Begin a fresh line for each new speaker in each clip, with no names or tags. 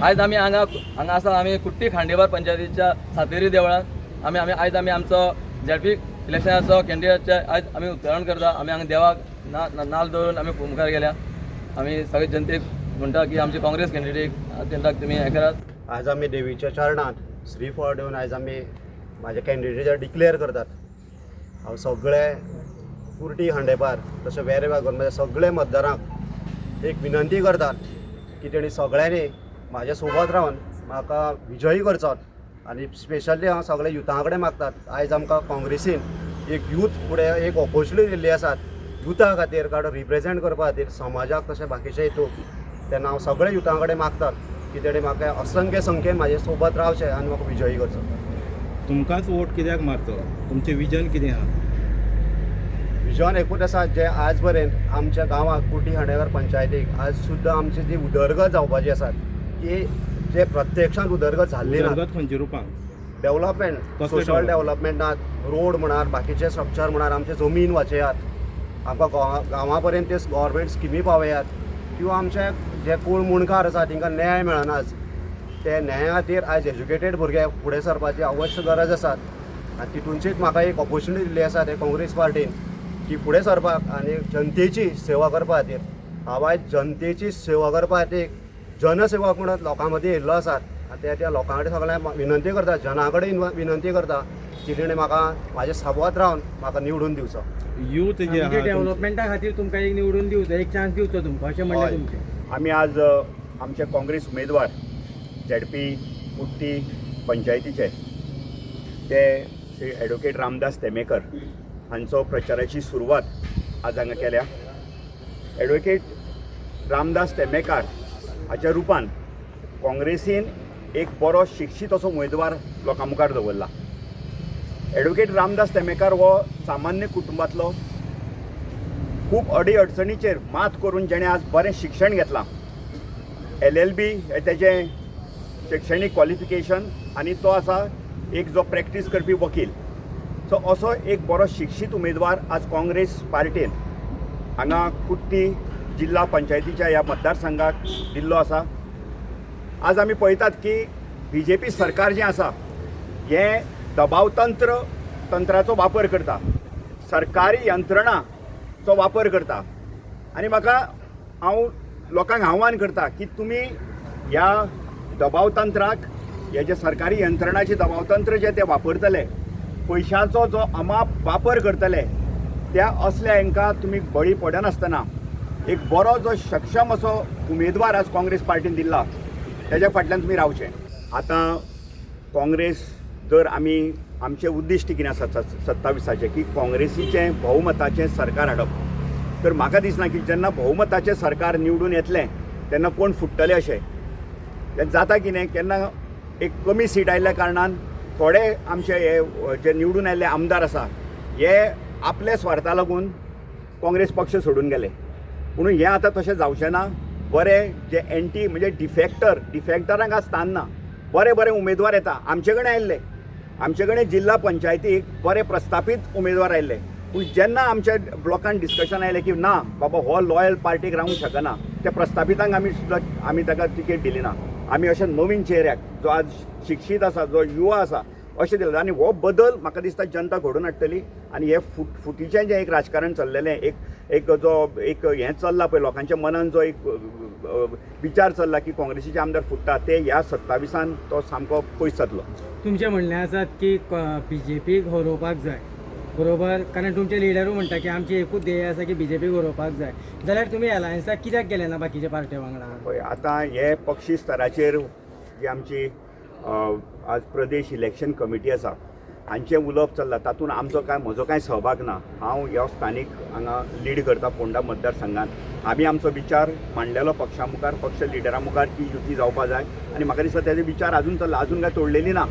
आयज आमी हांगा हांगा आसा आमी कुट्टी खांडेपार पंचायतीच्या सातेरी देवळांत आमी आमी आयज आमी आमचो झेडपी इलेक्शनाचो कॅन्डिडेटचे आयज आमी उच्चारण करता. आमी हांगा देवाक नाल दवरून आमी मुखार गेल्या. आमी सगळे जनतेक म्हणटा की आमची काँग्रेस कॅन्डिडेट तेंकां तुमी हें करात.
आज आमी देवीच्या चरणांत श्रीफळ दिवन आयज आमी म्हाज्या कॅन्डिडेटाक डिक्लेअर करतात. हांव सगळे कुर्टी खांडेपार तशें वेरें वागोर म्हज्या सगळे मतदारांक एक विनंती करतात की तेणी सगळ्यांनी म्हाज्या सोबत रावन म्हाका विजयी करचो. आनी स्पेशली हांव सगळे युथा कडेन मागतात, आयज आमकां काँग्रेसीन एक यूथ फुडें एक ऑपोर्चुनिटी दिल्ली आसात युथा खातीर, कारण रिप्रेजेंट करपा खातीर समाजाक तशें बाकीचे हितून. तेन्ना हांव सगळे युथा कडेन मागतात की तेणी म्हाका असंख्य संख्येन म्हाजे सोबत रावचें आनी म्हाका विजयी करचो.
तुमकांच वोट कित्याक मारचो, तुमचें विजन कितें आहा?
विजन एकूच आसा, जे आज पर्यंत आमच्या गांवाक कुर्टी खांडेपार पंचायतीक आज सुद्दां आमची जी उदरगत जावपाची आसा ती जे प्रत्यक्षांत उदरगत जाल्ली ना.
उदरगत खंयच्या रुपान?
डेव्हलपमेंट, सोशल डेव्हलपमेंटात रोड म्हणात, बाकीचे स्ट्रक्चर म्हणात, आमचे जमीन वाचयात, आमकां गांवा पर्यंत ते गव्हर्मेंट स्किमी पावयात, किंवा आमचे जे कोण मुणकार आसा तांकां न्याय मेळना आज, ते न्याया खातीर आयज एज्युकेटेड भुरगे फुडें सरपाची अवश्य गरज आसा. आनी तितूनचीच म्हाका एक ऑपोर्चुनिटी दिल्ली आसा ते काँग्रेस पार्टीन की फुडें सरपाक आनी जनतेची सेवा करपा खातीर. हांव आयज जनतेची सेवा करपा खातीर जनसेवक म्हणत लोकां मदीं येयल्लो आसा. आनी त्या लोकां कडेन सगळ्यांक विनंती करता, जना कडेन विनंती करता की तेणें म्हाका म्हाज्या सोबत रावन म्हाका निवडून दिवचो.
यूथ जे आहा
डेव्हलपमेंटा खातीर तुमकां एक निवडून दिवचो, एक चान्स दिवचो तुमकां अशें म्हणलें तुमचें.
आमी आज आमचे काँग्रेस उमेदवार झेडपी कुट्टी पंचायतीचे ते श्री एडवोकेट रामदास तेमेकर हांचो प्रचाराची सुरवात आज हांगा केल्या. एडवोकेट रामदास तेमेकार हाच्या रुपान काँग्रेसीन एक बरो शिक्षीत असो उमेदवार लोकां मुखार दवरला. एडवोकेट रामदास तेमेकार हो सामान्य कुटुंबांतलो, खूब अडी अडचणीचेर मात करून जेणें आज बरें शिक्षण घेतलां, LLB हें तेजें शिक्षणीक क्वॉलिफिकेशन, आनी तो आसा एक जो प्रॅक्टीस करपी वकील. सो असो एक बरो शिक्षीत उमेदवार आज काँग्रेस पार्टीन हांगा कुट्टी जिल्हा पंचायतीच्या ह्या मतदारसंघाक दिल्लो आसा. आज आमी पळयतात की BJP सरकार जें आसा हें दबाव तंत्राचो वापर करता, सरकारी यंत्रणाचो वापर करता. आनी म्हाका हांव लोकांक आव्हान करता की तुमी ह्या दबाव तंत्राक, हे जे सरकारी यंत्रणाचे दबाव तंत्र जे ते वापरतले, पयशांचो जो अमाप वापर करतले, त्या असल्या हांकां तुमी बळी पडनासतना एक बरो जो सक्षम असो उमेदवार आज काँग्रेस पार्टीन दिल्ला तेज्या फाटल्यान तुमी रावचें. आतां काँग्रेस जर आमी आमचें उद्दिश्ट कितें आसा 27आचें की काँग्रेसीचें बहुमताचें सरकार हाडप, तर म्हाका दिसना की जेन्ना बहुमताचें सरकार निवडून येतलें तेन्ना कोण फुट्टले अशें जाता. कितें केन्ना एक कमी सीट आयिल्ल्या कारणान थोडे आमचे हे जे निवडून आयिल्ले आमदार आसा हे आपल्या स्वार्था लागून काँग्रेस पक्ष सोडून गेले. पूण हें आतां तशें जावचें ना. बरे जे एंटी म्हणजे डिफेक्टरांक आज स्थान ना. बरे बरे उमेदवार येता, आमचे कडेन आयिल्ले, आमचे कडेन जिल्हा पंचायतीक बरे प्रस्थापीत उमेदवार आयिल्ले. पूण जेन्ना आमच्या ब्लॉकान डिस्कशन आयलें की ना बाबा हो लॉयल पार्टीक रावंक शकना, त्या प्रस्थापितांक आमी सुद्दां आमी ताका तिकेट दिली ना. आमी अशें नवीन चेहऱ्याक जो आज शिक्षीत आसा, जो युवा आसा अशें दिलें. आनी हो बदल म्हाका दिसता जनता घडोवन हाडटली. आनी हे फुटीचें जें एक राजकारण चल्लेलें, एक एक जो एक हें चल्लां पळय लोकांच्या मनान जो एक विचार चल्ला की काँग्रेसीचे आमदार फुट्टा, ते ह्या 27आन तो सामको पयस जातलो.
तुमचें म्हणणें आसात की BJPक हरोवपाक जाय, बरोबर? कारण तुमचे लिडरूय म्हणटा की आमचें एकूच ध्येय आसा की BJPक हरोवपाक जाय, जाल्यार तुमी अलायन्साक कित्याक गेले ना बाकीच्या पार्टे वांगडा?
पळय आतां हे पक्षी स्तराचेर जी आमची आज प्रदेश इलेक्शन कमिटी आसा हांचें उलोवप चल्लां, तातूंत आमचो कांय म्हजो कांय सहभाग ना. हांव ह्या स्थानीक हांगा लीड करता फोंडा मतदारसंघात. आमी आमचो विचार मांडलेलो पक्षा मुखार, पक्ष लिडरा मुखार की युती जावपा जाय. आनी म्हाका दिसता तेजे विचार अजून चल्ला, अजून कांय तोडलेली ना.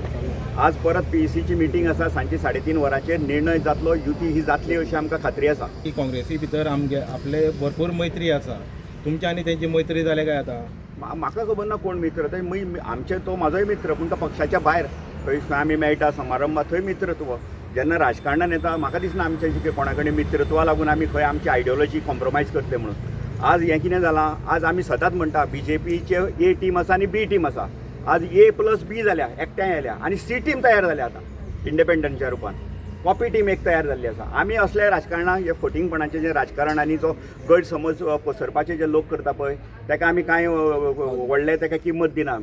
आज परत PECची मिटींग आसा सांजची 3:30 वरांचेर, निर्णय जातलो, युती ही जातली अशी आमकां खात्री आसा.
की काँग्रेसी भितर आमगे आपले भरपूर मैत्री आसा, तुमची आनी तेंची मैत्री जाल्या काय आतां?
म्हाका खबर ना कोण मित्र, ते आमचे तो म्हाजोय मित्र, पूण तो पक्षाच्या भायर खंय खंय आमी मेळटा समारंभात थंय मित्रत्व. जेन्ना राजकारणान येता म्हाका दिसना आमचे कोणा कडेन मित्रत्वा लागून आमी खंय आमची आयडियोलॉजी कॉम्प्रोमायज करतले म्हणून. आज हें कितें जालां, आज आमी सदांच म्हणटा बी जे पीचे ए टीम आसा आनी बी टीम आसा. आज ए प्लस बी जाल्या, एकठांय आयल्या आनी सी टीम तयार जाल्या. आतां इंडिपेंडंटच्या रुपान कॉपी टीम एक तयार जाल्ली आसा. आमी असले राजकारणाक, हे फटींगपणाचें जें राजकारण आनी जो गैरसमज पसरपाचे जे लोक करता पळय, ताका आमी कांय व्हडलें ताका किंमत दिना आमी.